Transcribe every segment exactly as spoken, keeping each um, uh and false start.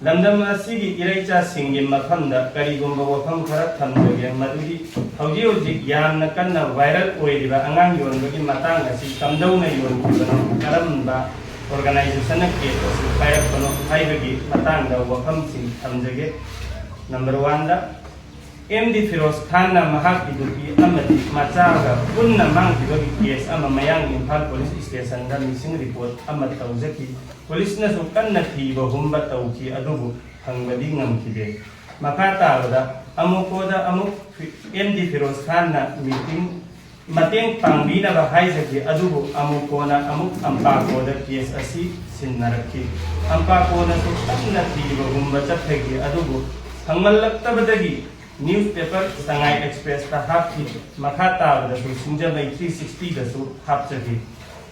ꯂꯝꯗꯝ ꯑꯁꯤꯒꯤ ꯏꯔꯩꯆꯥꯁꯤꯡꯒꯤ ꯃꯐꯝꯗ ꯀꯔꯤꯒꯨꯝꯕ ꯋꯥꯐꯝ ꯈꯔ ꯊꯝꯖꯒꯦ, ꯃꯗꯨꯗꯤ ꯍꯧꯖꯤꯛ ꯍꯧꯖꯤꯛ ꯌꯥꯝꯅ ꯀꯟꯅ viral ꯑꯣꯏꯔꯤꯕ ꯑꯉꯥꯡ ꯌꯣꯟꯕꯒꯤ ꯃꯇꯥꯡ ꯑꯁꯤ ꯀꯝꯗꯧꯅ ꯌꯣꯟꯈꯤꯕꯅꯣ, ꯀꯔꯝꯕ organizationꯅ case ꯑꯁꯤ ꯄꯥꯏꯔꯛꯄꯅꯣ ꯍꯥꯏꯕꯒꯤ ꯃꯇꯥꯡꯗ ꯋꯥꯐꯝꯁꯤꯡ ꯊꯝꯖꯒꯦ꯫ Number oneꯗ, ꯑꯦꯝ ꯗꯤ ꯐꯤꯔꯣꯖ ꯈꯥꯟꯅ ꯃꯍꯥꯛꯀꯤ ꯅꯨꯄꯤ ꯑꯃꯗꯤ ꯃꯆꯥꯒ ꯄꯨꯟꯅ ꯃꯥꯡꯈꯤꯕꯒꯤ case ꯑꯃ ꯃꯌꯥꯡ ꯏꯝꯐꯥꯜ police stationꯗ missing report ꯑꯃ ꯇꯧꯖꯈꯤ꯫ Policeꯅꯁꯨ ꯀꯟꯅ ꯊꯤꯕ ꯍꯨꯝꯕ ꯇꯧꯈꯤ, ꯑꯗꯨꯕꯨ ꯐꯪꯕꯗꯤ ꯉꯝꯈꯤꯗꯦ꯫ ꯃꯈꯥ ꯇꯥꯕꯗ ꯑꯃꯨꯀꯣꯗ ꯑꯃꯨꯛ ꯐꯤ-, ꯑꯦꯝ ꯗꯤ ꯐꯤꯔꯣꯖ ꯈꯥꯟꯅ meeting, ꯃꯇꯦꯡ ꯄꯥꯡꯕꯤꯅꯕ ꯍꯥꯏꯖꯈꯤ, ꯑꯗꯨꯕꯨ ꯑꯃꯨꯀꯣꯅ ꯑꯃꯨꯛ ꯑꯝꯄꯥꯀꯣꯗ case ꯑꯁꯤ ꯁꯤꯟꯅꯔꯛꯈꯤ꯫ ꯑꯝꯄꯥꯀꯣꯅꯁꯨ ꯀꯟꯅ ꯊꯤꯕ ꯍꯨꯝꯕ ꯆꯠꯊꯈꯤ, ꯑꯗꯨꯕꯨ ꯐꯪꯃꯜꯂꯛꯇꯕꯗꯒꯤ newspaper ꯁꯉꯥꯏ Expressꯇ ꯍꯥꯞꯈꯤ꯫ ꯃꯈꯥ ꯇꯥꯕꯗꯁꯨ ꯁꯤꯡꯖꯃꯩ three sixtyꯗꯁꯨ ꯍꯥꯞꯆꯈꯤ꯫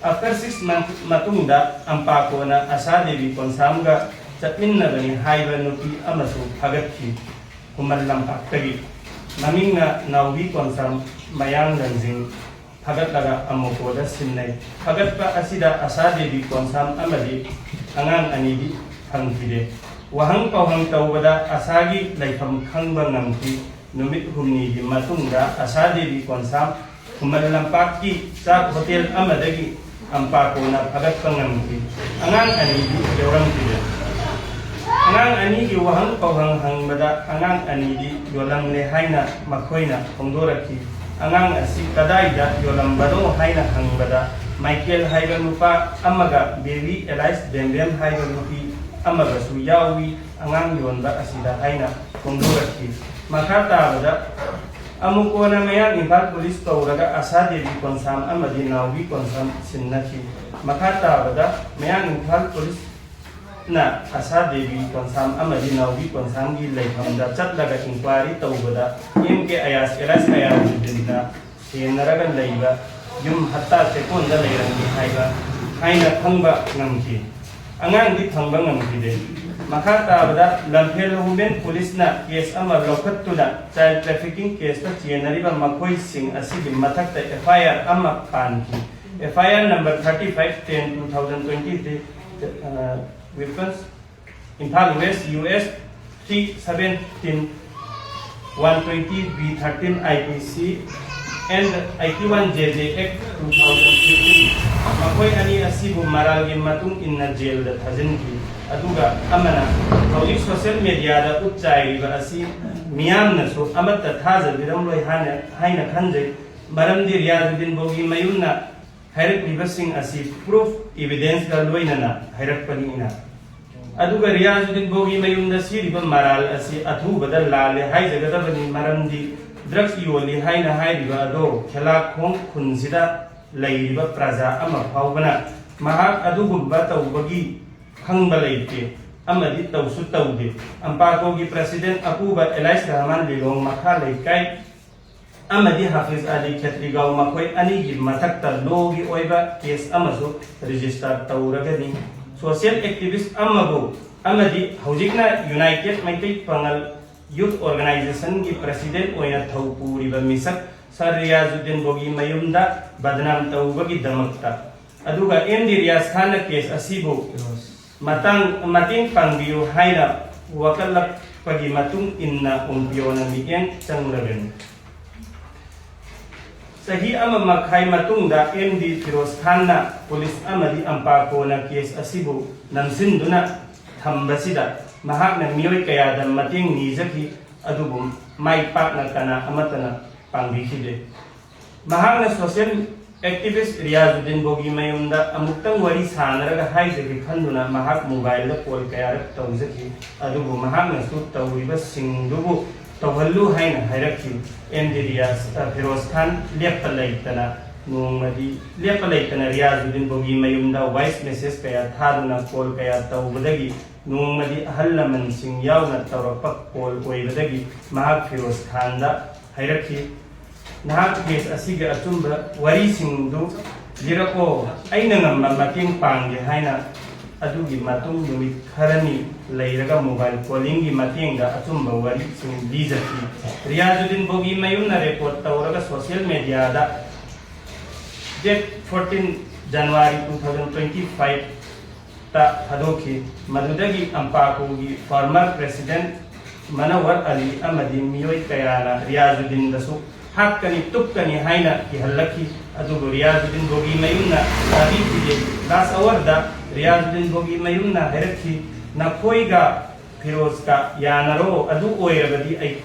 After six month ꯃꯇꯨꯡꯗ ꯑꯝꯄꯥꯀꯣꯅ ꯑꯁꯥ ꯗꯦꯕꯤ ꯀꯣꯟꯁꯥꯝꯒ ꯆꯠꯃꯤꯟꯅꯕꯅꯤ ꯍꯥꯏꯕ ꯅꯨꯄꯤ ꯑꯃꯁꯨ ꯐꯥꯒꯠꯈꯤ꯫ ꯈꯨꯃꯟ ꯂꯝꯄꯥꯛꯇꯒꯤ ꯃꯃꯤꯡꯅ ꯅꯥꯎꯕꯤ ꯀꯣꯟꯁꯥꯝ, ꯃꯌꯥꯡ ꯂꯟꯖꯤꯡ, ꯐꯥꯒꯠꯂꯒ ꯑꯃꯨꯀꯣꯗ ꯁꯤꯟꯅꯩ꯫ ꯐꯥꯒꯠꯄ ꯑꯁꯤꯗ ꯑꯁꯥ ꯗꯦꯕꯤ ꯀꯣꯟꯁꯥꯝ ꯑꯃꯗꯤ ꯑꯉꯥꯡ ꯑꯅꯤꯗꯤ ꯐꯪꯈꯤꯗꯦ꯫ ꯋꯥꯍꯪ ꯄꯥꯎꯍꯪ ꯇꯧꯕꯗ ꯑꯁꯥꯒꯤ ꯂꯩꯐꯝ ꯈꯪꯕ ꯉꯝꯈꯤ꯫ ꯅꯨꯃꯤꯠ ꯍꯨꯝꯅꯤꯒꯤ ꯃꯇꯨꯡꯗ ꯑꯁꯥ ꯗꯦꯕꯤ ꯀꯣꯟꯁꯥꯝ ꯈꯨꯃꯟ ꯂꯝꯄꯥꯛꯀꯤ ꯆꯥꯛ ꯍꯣꯇꯦꯜ ꯑꯃꯗꯒꯤ ꯑꯝꯄꯥꯀꯣꯅ ꯐꯥꯒꯠꯄ ꯉꯝꯈꯤ꯫ ꯑꯉꯥꯡ ꯑꯅꯤꯗꯤ ꯌꯧꯔꯝꯈꯤꯗꯦ꯫ ꯑꯉꯥꯡ ꯑꯅꯤꯒꯤ ꯋꯥꯍꯪ ꯄꯥꯎꯍꯪ ꯍꯪꯕꯗ ꯑꯉꯥꯡ ꯑꯅꯤꯗꯤ ꯌꯣꯜꯂꯝꯂꯦ ꯍꯥꯏꯅ ꯃꯈꯣꯏꯅ ꯐꯣꯡꯗꯣꯔꯛꯈꯤ꯫ ꯑꯉꯥꯡ ꯑꯁꯤ ꯀꯗꯥꯏꯗ ꯌꯣꯜꯂꯝꯕꯅꯣ ꯍꯥꯏꯅ ꯍꯪꯕꯗ ꯃꯥꯏꯀꯦꯜ ꯍꯥꯏꯕ ꯅꯨꯄꯥ ꯑꯃꯒ ꯕꯦꯕꯤ ꯑꯦꯂꯥꯏꯁ ꯕꯦꯝꯕꯦꯝ ꯍꯥꯏꯕ ꯅꯨꯄꯤ ꯑꯃꯒꯁꯨ ꯌꯥꯎꯏ ꯑꯉꯥꯡ ꯌꯣꯟꯕ ꯑꯁꯤꯗ ꯍꯥꯏꯅ ꯐꯣꯡꯗꯣꯔꯛꯈꯤ꯫ ꯃꯈꯥ ꯇꯥꯕꯗ ꯑꯃꯨꯀꯣꯅ ꯃꯌꯥꯡ ꯏꯝꯐꯥꯜ police ꯀꯧꯔꯒ ꯑꯁꯥ ꯗꯦꯕꯤ ꯀꯣꯟꯁꯥꯝ ꯑꯃꯗꯤ ꯅꯥꯎꯕꯤ ꯀꯣꯟꯁꯥꯝ ꯁꯤꯟꯅꯈꯤ꯫ ꯃꯈꯥ ꯇꯥꯕꯗ ꯃꯌꯥꯡ ꯏꯝꯐꯥꯜ policeꯅ ꯑꯁꯥ ꯗꯦꯕꯤ ꯀꯣꯟꯁꯥꯝ ꯑꯃꯗꯤ ꯅꯥꯎꯕꯤ ꯀꯣꯟꯁꯥꯝꯒꯤ ꯂꯩꯐꯝꯗ ꯆꯠꯂꯒ inquiry ꯇꯧꯕꯗ ꯑꯦꯝ ꯀꯦ ꯑꯌꯥꯁ ꯑꯦꯂꯥꯏꯁ ꯑꯌꯥꯁ ꯁꯦꯟꯅꯔꯒ ꯂꯩꯕ ꯌꯨꯝ ꯍꯠꯇꯥ ꯆꯦꯛꯀꯣꯟꯗ ꯂꯩꯔꯝꯃꯤ ꯍꯥꯏꯕ ꯍꯥꯏꯅ ꯈꯪꯕ ꯉꯝꯈꯤ꯫ ꯑꯉꯥꯡꯗꯤ ꯐꯪꯕ ꯉꯝꯈꯤꯗꯦ꯫ ꯃꯈꯥ ꯇꯥꯕꯗ ꯂꯝꯐꯦꯜ women policeꯅ case ꯑꯃ ꯂꯧꯈꯠꯇꯨꯅ child trafficking caseꯇ ꯆꯦꯟꯅꯔꯤꯕ ꯃꯈꯣꯏꯁꯤꯡ ꯑꯁꯤꯒꯤ ꯃꯊꯛꯇ F I R ꯑꯃ ꯄꯥꯟꯈꯤ꯫ F I R number thirty five ten two thousand twenty three, uh, reference Imphal West, U S three seventeen, one twenty B thirteen I P C and eighty-one J J Act two thousand fifteen꯫ ꯃꯈꯣꯏ ꯑꯅꯤ ꯑꯁꯤꯕꯨ ꯃꯔꯥꯜꯒꯤ ꯃꯇꯨꯡ ꯏꯟꯅ ꯖꯦꯜꯗ ꯊꯥꯖꯤꯟꯈꯤ꯫ ꯑꯗꯨꯒ ꯑꯃꯅ ꯍꯧꯖꯤꯛ social ꯃꯦꯗꯤꯌꯥꯗ ꯎꯠ ꯆꯥꯏꯔꯤꯕ ꯑꯁꯤ ꯃꯤꯌꯥꯝꯅꯁꯨ ꯑꯃꯠꯇ ꯊꯥꯖꯕꯤꯔꯝꯂꯣꯏ ꯍꯥꯏꯅ, ꯍꯥꯏꯅ ꯈꯟꯖꯩ꯫ ꯃꯔꯝꯗꯤ ꯔꯤꯌꯥꯖꯨꯗꯤꯟ ꯕꯣꯒꯤ ꯃꯌꯨꯝꯅ ꯍꯥꯏꯔꯛꯂꯤꯕꯁꯤꯡ ꯑꯁꯤ proof, evidence ꯒ ꯂꯣꯏꯅꯅ ꯍꯥꯏꯔꯛꯄꯅꯤꯅ꯫ ꯑꯗꯨꯒ ꯔꯤꯌꯥꯖꯨꯗꯤꯟ ꯕꯣꯒꯤ ꯃꯌꯨꯝꯗ ꯁꯤꯔꯤꯕ ꯃꯔꯥꯜ ꯑꯁꯤ ꯑꯊꯨꯕꯗ ꯂꯥꯜꯂꯦ ꯍꯥꯏꯖꯒꯗꯕꯅꯤ, ꯃꯔꯝꯗꯤ drugs ꯌꯣꯜꯂꯤ ꯍꯥꯏꯅ ꯍꯥꯏꯔꯤꯕ ꯑꯗꯣ ꯈꯦꯂꯥꯈꯣꯡ ꯈꯨꯟꯁꯤꯗ ꯂꯩꯔꯤꯕ ꯄ꯭ꯔꯖꯥ ꯑꯃ ꯐꯥꯎꯕꯅ ꯃꯍꯥꯛ ꯑꯗꯨꯒꯨꯝꯕ ꯇꯧꯕꯒꯤ ꯈꯪꯕ ꯂꯩꯇꯦ ꯑꯃꯗꯤ ꯇꯧꯁꯨ ꯇꯧꯗꯦ꯫ ꯑꯝꯄꯥꯀꯣꯒꯤ president ꯑꯄꯨꯕ ꯑꯦꯂꯥꯏꯁ ꯔꯍꯃꯥꯟ ꯂꯤꯂꯣꯡ ꯃꯈꯥ ꯂꯩꯀꯥꯏ ꯑꯃꯗꯤ ꯍꯥꯐꯤꯖ ꯑꯂꯤ ꯈꯦꯇ꯭ꯔꯤꯒꯥꯎ ꯃꯈꯣꯏ ꯑꯅꯤꯒꯤ ꯃꯊꯛꯇ law ꯒꯤ ꯑꯣꯏꯕ case ꯑꯃꯁꯨ register ꯇꯧꯔꯒꯅꯤ꯫ Social activist ꯑꯃꯕꯨ ꯑꯃꯗꯤ ꯍꯧꯖꯤꯛꯅ United ꯃꯩꯇꯩ ꯄꯥꯉꯜ Youth Organization ꯒꯤ president ꯑꯣꯏꯅ ꯊꯧ ꯄꯨꯔꯤꯕ ꯃꯤꯁꯛ ꯁꯔ ꯔꯤꯌꯥꯖꯨꯗꯤꯟ ꯕꯣꯒꯤ ꯃꯌꯨꯝꯗ ꯕꯗꯅꯥꯝ ꯇꯧꯕꯒꯤꯗꯃꯛꯇ꯫ ꯑꯗꯨꯒ ꯑꯦꯝ ꯗꯤ ꯔꯤꯌꯥꯖ ꯈꯥꯟꯅ case ꯑꯁꯤꯕꯨ ꯃꯇꯥꯡ, ꯃꯇꯦꯡ ꯄꯥꯡꯕꯤꯌꯨ ꯍꯥꯏꯅ ꯋꯥꯀꯠꯂꯛꯄꯒꯤ ꯃꯇꯨꯡ ꯏꯟꯅ ꯑꯣꯝꯄꯤꯌꯣꯅ ꯃꯤꯠꯌꯦꯡ ꯆꯪꯂꯒꯅꯤ꯫ ꯆꯍꯤ ꯑꯃ ꯃꯈꯥꯏ ꯃꯇꯨꯡꯗ ꯑꯦꯝ ꯗꯤ ꯐꯤꯔꯣꯖ ꯈꯥꯟꯅ ꯄꯨꯂꯤꯁ ꯑꯃꯗꯤ ꯑꯝꯄꯥꯀꯣꯅ case ꯑꯁꯤꯕꯨ ꯅꯝꯁꯤꯟꯗꯨꯅ ꯊꯝꯕꯁꯤꯗ ꯃꯍꯥꯛꯅ ꯃꯤꯑꯣꯏ ꯀꯌꯥꯗ ꯃꯇꯦꯡ ꯅꯤꯖꯈꯤ, ꯑꯗꯨꯕꯨ ꯃꯥꯏ ꯄꯥꯛꯅ ꯀꯅꯥ ꯑꯃꯠꯇꯅ ꯄꯥꯡꯕꯤꯈꯤꯗꯦ꯫ ꯃꯍꯥꯛꯅ social activist ꯔꯤꯌꯥꯖꯨꯗꯤꯟ ꯕꯣꯒꯤ ꯃꯌꯨꯝꯗ ꯑꯃꯨꯛꯇꯪ ꯋꯥꯔꯤ ꯁꯥꯟꯅꯔꯒ ꯍꯥꯏꯖꯒꯦ ꯈꯟꯗꯨꯅ ꯃꯍꯥꯛ mobile ꯗ call ꯀꯌꯥꯔꯛ ꯇꯧꯖꯈꯤ, ꯑꯗꯨꯕꯨ ꯃꯍꯥꯛꯅꯁꯨ ꯇꯧꯔꯤꯕꯁꯤꯡꯗꯨꯕꯨ ꯇꯧꯍꯜꯂꯨ ꯍꯥꯏꯅ ꯍꯥꯏꯔꯛꯈꯤ꯫ ꯑꯦꯝ ꯗꯤ ꯔꯤꯌꯥꯖ, ꯑ, ꯐꯤꯔꯣꯖ ꯈꯥꯟ ꯂꯦꯞꯄ ꯂꯩꯇꯅ ꯅꯣꯡꯃꯗꯤ, ꯂꯦꯞꯄ ꯂꯩꯇꯅ ꯔꯤꯌꯥꯖꯨꯗꯤꯟ ꯕꯣꯒꯤ ꯃꯌꯨꯝꯗ voice message ꯀꯌꯥ ꯊꯥꯗꯨꯅ call ꯀꯌꯥ ꯇꯧꯕꯗꯒꯤ ꯅꯣꯡꯃꯗꯤ ꯑꯍꯜ ꯂꯃꯟꯁꯤꯡ ꯌꯥꯎꯅ ꯇꯧꯔꯛꯄ call ꯑꯣꯏꯕꯗꯒꯤ ꯃꯍꯥꯛ ꯐꯤꯔꯣꯖ ꯈꯥꯟꯗ ꯍꯥꯏꯔꯛꯈꯤ, "ꯅꯍꯥꯛ case ꯑꯁꯤꯒꯤ ꯑꯆꯨꯝꯕ ꯋꯥꯔꯤꯁꯤꯡꯗꯨ ꯂꯤꯔꯛꯑꯣ, ꯑꯩꯅ ꯉꯝꯕ ꯃꯇꯦꯡ ꯄꯥꯡꯒꯦ" ꯍꯥꯏꯅ꯫ ꯑꯗꯨꯒꯤ ꯃꯇꯨꯡ ꯅꯨꯃꯤꯠ ꯈꯔꯅꯤ ꯂꯩꯔꯒ mobile calling ꯒꯤ ꯃꯇꯦꯡꯗ ꯑꯆꯨꯝꯕ ꯋꯥꯔꯤꯁꯤꯡ ꯂꯤꯖꯈꯤ꯫ ꯔꯤꯌꯥꯖꯨꯗꯤꯟ ꯕꯣꯒꯤ ꯃꯌꯨꯝꯅ record ꯇꯧꯔꯒ social media ꯗ date fourteen January two thousand twenty five ꯊꯥꯗꯣꯛꯈꯤ꯫ ꯃꯗꯨꯗꯒꯤ ꯑꯝꯄꯥꯀꯣꯒꯤ former president ꯃꯅꯋꯔ ꯑꯂꯤ ꯑꯃꯗꯤ ꯃꯤꯑꯣꯏ ꯀꯌꯥꯅ ꯔꯤꯌꯥꯖꯨꯗꯤꯟꯗꯁꯨ ꯍꯥꯠꯀꯅꯤ, ꯇꯨꯞꯀꯅꯤ ꯍꯥꯏꯅ ꯀꯤꯍꯜꯂꯛꯈꯤ꯫ ꯑꯗꯨꯕꯨ ꯔꯤꯌꯥꯖꯨꯗꯤꯟ ꯕꯣꯒꯤ ꯃꯌꯨꯝꯅ ꯇꯥꯕꯤꯈꯤꯗꯦ꯫ Last hourꯗ ꯔꯤꯌꯥꯖꯨꯗꯤꯟ ꯕꯣꯒꯤ ꯃꯌꯨꯝꯅ ꯍꯥꯏꯔꯛꯈꯤ, "ꯅꯈꯣꯏꯒ ꯐꯤꯔꯣꯖꯀ ꯌꯥꯅꯔꯣ, ꯑꯗꯨ ꯑꯣꯏꯔꯕꯗꯤ ꯑꯩ,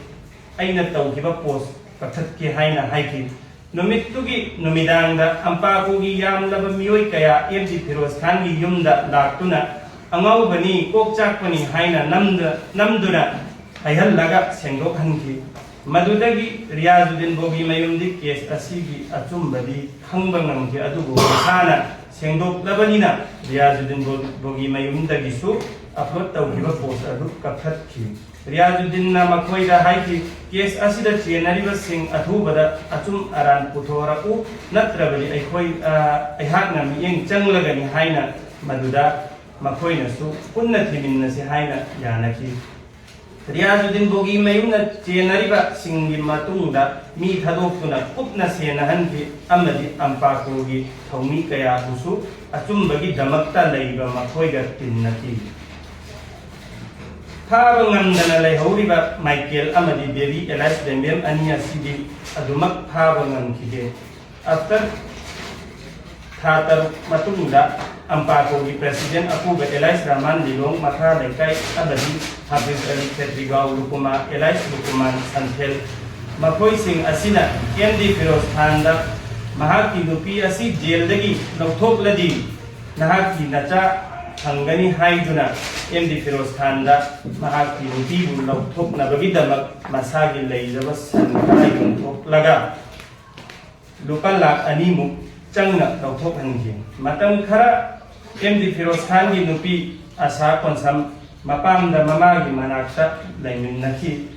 ꯑꯩꯅ ꯇꯧꯈꯤꯕ post ꯀꯛꯊꯠꯀꯦ" ꯍꯥꯏꯅ ꯍꯥꯏꯈꯤ꯫ ꯅꯨꯃꯤꯠꯇꯨꯒꯤ ꯅꯨꯃꯤꯗꯥꯡꯗ ꯑꯝꯄꯥꯀꯣꯒꯤ ꯌꯥꯝꯂꯕ ꯃꯤꯑꯣꯏ ꯀꯌꯥ ꯑꯦꯝ ꯗꯤ ꯐꯤꯔꯣꯖ ꯈꯥꯟꯒꯤ ꯌꯨꯝꯗ ꯂꯥꯛꯇꯨꯅ ꯑꯉꯥꯎꯕꯅꯤ, ꯀꯣꯛ ꯆꯥꯛꯄꯅꯤ ꯍꯥꯏꯅ ꯅꯝꯗ-, ꯅꯝꯗꯨꯅ ꯍꯩꯍꯜꯂꯒ ꯁꯦꯡꯗꯣꯛꯍꯟꯈꯤ꯫ ꯃꯗꯨꯗꯒꯤ ꯔꯤꯌꯥꯖꯨꯗꯤꯟ ꯕꯣꯒꯤ ꯃꯌꯨꯝꯗꯤ case ꯑꯁꯤꯒꯤ ꯑꯆꯨꯝꯕꯗꯤ ꯈꯪꯕ ꯉꯝꯈꯤ, ꯑꯗꯨꯕꯨ ꯃꯁꯥꯅ ꯁꯦꯡꯗꯣꯛꯂꯕꯅꯤꯅ ꯔꯤꯌꯥꯖꯨꯗꯤꯟ ꯕꯣ-, ꯕꯣꯒꯤ ꯃꯌꯨꯝꯗꯒꯤꯁꯨ upload ꯇꯧꯈꯤꯕ post ꯑꯗꯨ ꯀꯛꯊꯠꯈꯤ꯫ ꯔꯤꯌꯥꯖꯨꯗꯤꯟꯅ ꯃꯈꯣꯏꯗ ꯍꯥꯏꯈꯤ, "Case ꯑꯁꯤꯗ ꯆꯦꯟꯅꯔꯤꯕꯁꯤꯡ ꯑꯊꯨꯕꯗ ꯑꯆꯨꯝ ꯑꯔꯥꯟ ꯄꯨꯊꯣꯔꯛꯎ, ꯅꯠꯇ꯭ꯔꯕꯗꯤ ꯑꯩꯈꯣꯏ, ꯑ, ꯑꯩꯍꯥꯛꯅ ꯃꯤꯠꯌꯦꯡ ꯆꯪꯂꯒꯅꯤ" ꯍꯥꯏꯅ ꯃꯗꯨꯗ ꯃꯈꯣꯏꯅꯁꯨ ꯄꯨꯟꯅ ꯊꯤꯃꯤꯟꯅꯁꯤ ꯍꯥꯏꯅ ꯌꯥꯅꯈꯤ꯫ ꯔꯤꯌꯥꯖꯨꯗꯤꯟ ꯕꯣꯒꯤ ꯃꯌꯨꯝꯅ ꯆꯦꯟꯅꯔꯤꯕꯁꯤꯡꯒꯤ ꯃꯇꯨꯡꯗ ꯃꯤ ꯊꯥꯗꯣꯛꯇꯨꯅ ꯀꯨꯞꯅ ꯁꯦꯟꯅꯍꯟꯈꯤ ꯑꯃꯗꯤ ꯑꯝꯄꯥꯀꯣꯒꯤ ꯊꯧꯃꯤ ꯀꯌꯥꯕꯨꯁꯨ ꯑꯆꯨꯝꯕꯒꯤꯗꯃꯛꯇ ꯂꯩꯕ ꯃꯈꯣꯏꯒ ꯇꯤꯟꯅꯈꯤ꯫ ꯐꯥꯕ ꯉꯝꯗꯅ ꯂꯩꯍꯧꯔꯤꯕ ꯃꯥꯏꯀꯦꯜ ꯑꯃꯗꯤ ꯕꯦꯕꯤ ꯑꯦꯂꯥꯏꯁ ꯕꯦꯝꯕꯦꯝ ꯑꯅꯤ ꯑꯁꯤꯗꯤ ꯑꯗꯨꯃꯛ ꯐꯥꯕ ꯉꯝꯈꯤꯗꯦ꯫ After ꯊꯥ ꯇꯔꯨꯛ ꯃꯇꯨꯡꯗ ꯑꯝꯄꯥꯀꯣꯒꯤ president ꯑꯄꯨꯕ ꯑꯦꯂꯥꯏꯁ ꯔꯍꯃꯥꯟ ꯂꯤꯂꯣꯡ ꯃꯈꯥ ꯂꯩꯀꯥꯏ ꯑꯃꯗꯤ ꯍꯥꯐꯤꯖ ꯑꯂꯤ ꯈꯦꯇ꯭ꯔꯤꯒꯥꯎ ꯂꯨꯀꯨꯃꯥ, ꯑꯦꯂꯥꯏꯁ ꯂꯨꯀꯨꯃꯥꯟ ꯁꯟꯊꯦꯜ, ꯃꯈꯣꯏꯁꯤꯡ ꯑꯁꯤꯅ ꯑꯦꯝ ꯗꯤ ꯐꯤꯔꯣꯖ ꯈꯥꯟꯗ ꯃꯍꯥꯛꯀꯤ ꯅꯨꯄꯤ ꯑꯁꯤ ꯖꯦꯜꯗꯒꯤ ꯂꯧꯊꯣꯛꯂꯗꯤ ꯅꯍꯥꯛꯀꯤ ꯅꯆꯥ ꯐꯪꯒꯅꯤ ꯍꯥꯏꯗꯨꯅ ꯑꯦꯝ ꯗꯤ ꯐꯤꯔꯣꯖ ꯈꯥꯟꯗ ꯃꯍꯥꯛꯀꯤ ꯅꯨꯄꯤꯕꯨ ꯂꯧꯊꯣꯛꯅꯕꯒꯤꯗꯃꯛ ꯃꯁꯥꯒꯤ ꯂꯩꯖꯕ ꯁꯟ ꯈꯔ ꯌꯣꯟꯊꯣꯛꯂꯒ ꯂꯨꯄꯥ ꯂꯥꯈ ꯑꯅꯤꯃꯨꯛ ꯆꯪꯅ ꯂꯧꯊꯣꯛꯍꯟꯈꯤ꯫ ꯃꯇꯝ ꯈꯔ ꯑꯦꯝ ꯗꯤ ꯐꯤꯔꯣꯖ ꯈꯥꯟꯒꯤ ꯅꯨꯄꯤ ꯑꯁꯥ ꯀꯣꯟꯁꯝ ꯃꯄꯥꯝꯗ ꯃꯃꯥꯒꯤ ꯃꯅꯥꯛꯇ ꯂꯩꯃꯤꯟꯅꯈꯤ꯫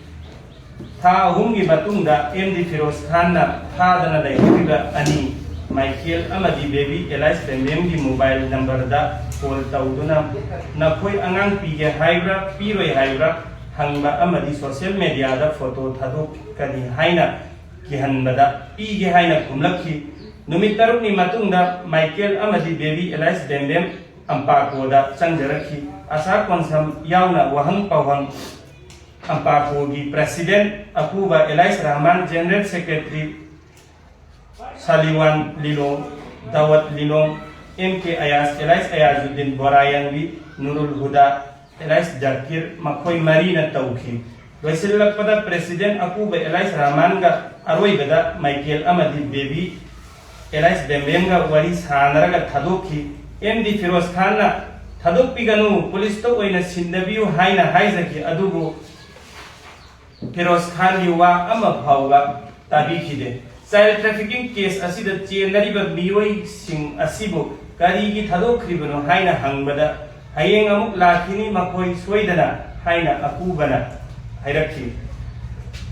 ꯊꯥ ꯑꯍꯨꯝꯒꯤ ꯃꯇꯨꯡꯗ ꯑꯦꯝ ꯗꯤ ꯐꯤꯔꯣꯖ ꯈꯥꯟꯅ ꯐꯥꯗꯅ ꯂꯩꯍꯧꯔꯤꯕ ꯑꯅꯤ, ꯃꯥꯏꯀꯦꯜ ꯑꯃꯗꯤ ꯕꯦꯕꯤ ꯑꯦꯂꯥꯏꯁ ꯕꯦꯝꯕꯦꯝꯒꯤ mobile numberꯗ call ꯇꯧꯗꯨꯅ ꯅꯈꯣꯏ ꯑꯉꯥꯡ ꯄꯤꯒꯦ ꯍꯥꯏꯕ꯭ꯔꯥ, ꯄꯤꯔꯣꯏ ꯍꯥꯏꯕ꯭ꯔꯥ ꯍꯪꯕ ꯑꯃꯗꯤ social mediaꯗ photo ꯊꯥꯗꯣꯛꯀꯅꯤ ꯍꯥꯏꯅ ꯀꯤꯍꯟꯕꯗ ꯄꯤꯒꯦ ꯍꯥꯏꯅ ꯈꯨꯝꯂꯛꯈꯤ꯫ ꯅꯨꯃꯤꯠ ꯇꯔꯨꯛꯅꯤ ꯃꯇꯨꯡꯗ ꯃꯥꯏꯀꯦꯜ ꯑꯃꯗꯤ ꯕꯦꯕꯤ ꯑꯦꯂꯥꯏꯁ ꯕꯦꯝꯕꯦꯝ ꯑꯝꯄꯥꯀꯣꯗ ꯆꯪꯖꯔꯛꯈꯤ꯫ ꯑꯁꯥ ꯀꯣꯟꯁꯝ ꯌꯥꯎꯅ ꯋꯥꯍꯪ ꯄꯥꯎꯍꯪ ꯑꯝꯄꯥꯀꯣꯒꯤ president ꯑꯄꯨꯕ alias Rahman, general secretary ꯁꯥꯂꯤꯋꯥꯟ ꯂꯤꯂꯣꯡ, ꯗꯥꯋꯠ ꯂꯤꯂꯣꯡ, ꯑꯦꯝ ꯀꯦ ꯑꯌꯥꯁ, ꯑꯦꯂꯥꯏꯁ ꯑꯌꯥꯖꯨꯗꯤꯟ ꯕꯣꯔꯥꯌꯥꯡꯕꯤ, ꯅꯨꯔꯨꯜ ꯍꯨꯗꯥ, ꯑꯦꯂꯥꯏꯁ ꯖꯥꯀꯤꯔ, ꯃꯈꯣꯏ ꯃꯔꯤꯅ ꯇꯧꯈꯤ꯫ ꯂꯣꯏꯁꯤꯜꯂꯛꯄꯗ ꯄ꯭ꯔꯦꯁꯤꯗꯦꯟꯠ ꯑꯄꯨꯕ ꯑꯦꯂꯥꯏꯁ ꯔꯍꯃꯥꯟꯒ ꯑꯔꯣꯏꯕꯗ ꯃꯥꯏꯀꯦꯜ ꯑꯃꯗꯤ ꯕꯦꯕꯤ ꯑꯦꯂꯥꯏꯁ ꯕꯦꯝꯕꯦꯝꯒ ꯋꯥꯔꯤ ꯁꯥꯅꯔꯒ ꯊꯥꯗꯣꯛꯈꯤ꯫ ꯑꯦꯝ ꯗꯤ ꯐꯤꯔꯣꯖ ꯈꯥꯟꯅ "ꯊꯥꯗꯣꯛꯄꯤꯒꯅꯨ, ꯄꯨꯂꯤꯁꯇ ꯑꯣꯏꯅ ꯁꯤꯟꯅꯕꯤꯌꯨ" ꯍꯥꯏꯅ ꯍꯥꯏꯖꯈꯤ, ꯑꯗꯨꯕꯨ ꯐꯤꯔꯣꯖ ꯈꯥꯟꯒꯤ ꯋꯥ ꯑꯃ ꯐꯥꯎꯕ ꯇꯥꯕꯤꯈꯤꯗꯦ꯫ ꯆꯥꯏꯜ ꯇ꯭ꯔꯥꯐꯤꯀꯤꯡ ꯀꯦꯁ ꯑꯁꯤꯗ ꯆꯦꯟꯅꯔꯤꯕ ꯃꯤꯑꯣꯏꯁꯤꯡ ꯑꯁꯤꯕꯨ ꯀꯔꯤꯒꯤ ꯊꯥꯗꯣꯛꯈ꯭ꯔꯤꯕꯅꯣ ꯍꯥꯏꯅ ꯍꯪꯕꯗ, "ꯍꯌꯦꯡ ꯑꯃꯨꯛ ꯂꯥꯛꯈꯤꯅꯤ ꯃꯈꯣꯏ ꯁꯣꯏꯗꯅ" ꯍꯥꯏꯅ ꯑꯄꯨꯕꯅ ꯍꯥꯏꯔꯛꯈꯤ꯫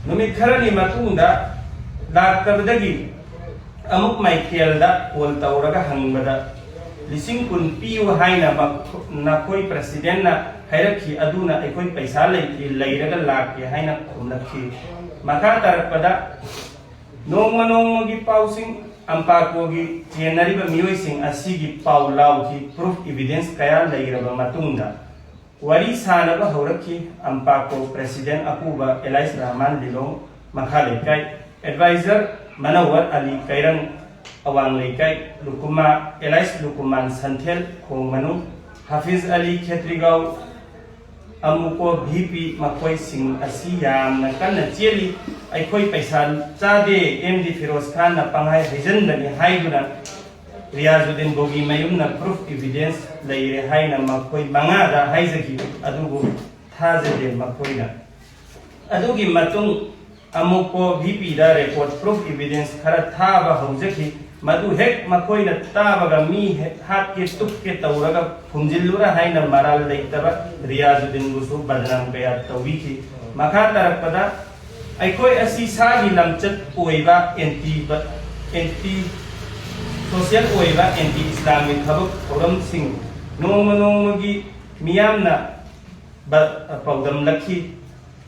ꯅꯨꯃꯤꯠ ꯈꯔꯅꯤ ꯃꯇꯨꯡꯗ ꯂꯥꯛꯇꯕꯗꯒꯤ ꯑꯃꯨꯛ ꯃꯥꯏꯀꯦꯜꯗ ꯀꯣꯜ ꯇꯧꯔꯒ ꯍꯪꯕꯗ, "ꯂꯤꯁꯤꯡ ꯀꯨꯟ ꯄꯤꯌꯨ" ꯍꯥꯏꯅ ꯃꯈꯣ-, ꯅꯈꯣꯏ ꯄ꯭ꯔꯦꯁꯤꯗꯦꯟꯠꯅ ꯍꯥꯏꯔꯛꯈꯤ, ꯑꯗꯨꯅ ꯑꯩꯈꯣꯏ ꯄꯩꯁꯥ ꯂꯩꯇ꯭ꯔꯤ, ꯂꯩꯔꯒ ꯂꯥꯛꯀꯦ ꯍꯥꯏꯅ ꯈꯨꯝꯂꯛꯈꯤ꯫ ꯃꯈꯥ ꯇꯥꯔꯛꯄꯗ ꯅꯣꯡꯃ ꯅꯣꯡꯃꯒꯤ ꯄꯥꯎꯁꯤꯡ, ꯑꯝꯄꯥꯀꯣꯒꯤ ꯆꯦꯟꯅꯔꯤꯕ ꯃꯤꯑꯣꯏꯁꯤꯡ ꯑꯁꯤꯒꯤ ꯄꯥꯎ ꯂꯥꯎꯈꯤ꯫ ꯄ꯭ꯔꯨꯐ ꯏꯚꯤꯗꯦꯟꯁ ꯀꯌꯥ ꯂꯩꯔꯕ ꯃꯇꯨꯡꯗ ꯋꯥꯔꯤ ꯁꯥꯅꯕ ꯍꯧꯔꯛꯈꯤ꯫ ꯑꯝꯄꯥꯀꯣ ꯄ꯭ꯔꯦꯁꯤꯗꯦꯟꯠ ꯑꯄꯨꯕ ꯑꯦꯂꯥꯏꯁ ꯔꯍꯃꯥꯟ ꯂꯤꯂꯣꯡ, ꯃꯈꯥ ꯂꯩꯀꯥꯏ, ꯑꯦꯗꯚꯥꯏꯖꯔ ꯃꯅꯧꯋꯔ ꯑꯂꯤ ꯀꯩꯔꯪ, ꯑꯋꯥꯡ ꯂꯩꯀꯥꯏ, ꯂꯨꯀꯨꯃꯥ, ꯑꯦꯂꯥꯏꯁ ꯂꯨꯀꯨꯃꯥꯟ ꯁꯟꯊꯦꯜ, ꯈꯣꯡ ꯃꯅꯨꯡ, ꯍꯥꯐꯤꯖ ꯑꯂꯤ ꯈꯦꯇ꯭ꯔꯤꯒꯥꯎ, ꯑꯃꯨꯀꯣ ꯚꯤ ꯄꯤ, ꯃꯈꯣꯏꯁꯤꯡ ꯑꯁꯤ ꯌꯥꯝꯅ ꯀꯟꯅ ꯆꯦꯜꯂꯤ꯫ "ꯑꯩꯈꯣꯏ ꯄꯩꯁꯥ ꯆꯥꯗꯦ, ꯑꯦꯝ ꯗꯤ ꯐꯤꯔꯣꯖ ꯈꯥꯟꯅ ꯄꯪꯍꯥꯏ ꯍꯩꯖꯟꯕꯅꯤ" ꯍꯥꯏꯗꯨꯅ ꯔꯤꯌꯥꯖꯨꯗꯤꯟ ꯕꯣꯒꯤ ꯃꯌꯨꯝꯅ ꯄ꯭ꯔꯨꯐ ꯏꯚꯤꯗꯦꯟꯁ ꯂꯩꯔꯦ ꯍꯥꯏꯅ ꯃꯈꯣꯏ ꯃꯉꯥꯗ ꯍꯥꯏꯖꯈꯤ, ꯑꯗꯨꯕꯨ ꯊꯥꯖꯗꯦ ꯃꯈꯣꯏꯅ꯫ ꯑꯗꯨꯒꯤ ꯃꯇꯨꯡ ꯑꯃꯨꯛꯄꯣ ꯚꯤ ꯄꯤꯗ ꯔꯦꯀꯣꯔꯗ ꯄ꯭ꯔꯨꯐ ꯏꯚꯤꯗꯦꯟꯁ ꯈꯔ ꯊꯥꯕ ꯍꯧꯖꯈꯤ꯫ ꯃꯗꯨ ꯍꯦꯛ ꯃꯈꯣꯏꯅ ꯇꯥꯕꯒ ꯃꯤ ꯍꯦꯛ ꯍꯥꯠꯀꯦ ꯇꯨꯞꯀꯦ ꯇꯧꯔꯒ ꯐꯨꯝꯖꯤꯜꯂꯨꯔ ꯍꯥꯏꯅ ꯃꯔꯥꯜ ꯂꯩꯇꯕ ꯔꯤꯌꯥꯖꯨꯗꯤꯟꯕꯨꯁꯨ ꯕꯗꯅꯥꯝ ꯀꯌꯥ ꯇꯧꯕꯤꯈꯤ꯫ ꯃꯈꯥ ꯇꯥꯔꯛꯄꯗ ꯑꯩꯈꯣꯏ ꯑꯁꯤ ꯁꯥꯒꯤ ꯂꯝꯆꯠ ꯑꯣꯏꯕ ꯑꯦꯟꯇꯤ ꯑꯦꯟꯇꯤ ꯁꯣꯁꯤꯌꯦꯜ ꯑꯣꯏꯕ ꯑꯦꯟꯇꯤ ꯏꯁꯂꯥꯃꯤꯛ ꯊꯕꯛ ꯊꯧꯔꯝꯁꯤꯡ ꯅꯣꯡꯃ ꯅꯣꯡꯃꯒꯤ ꯃꯤꯌꯥꯝꯅ ꯕ-, ꯄꯥꯎꯗꯝꯂꯛꯈꯤ꯫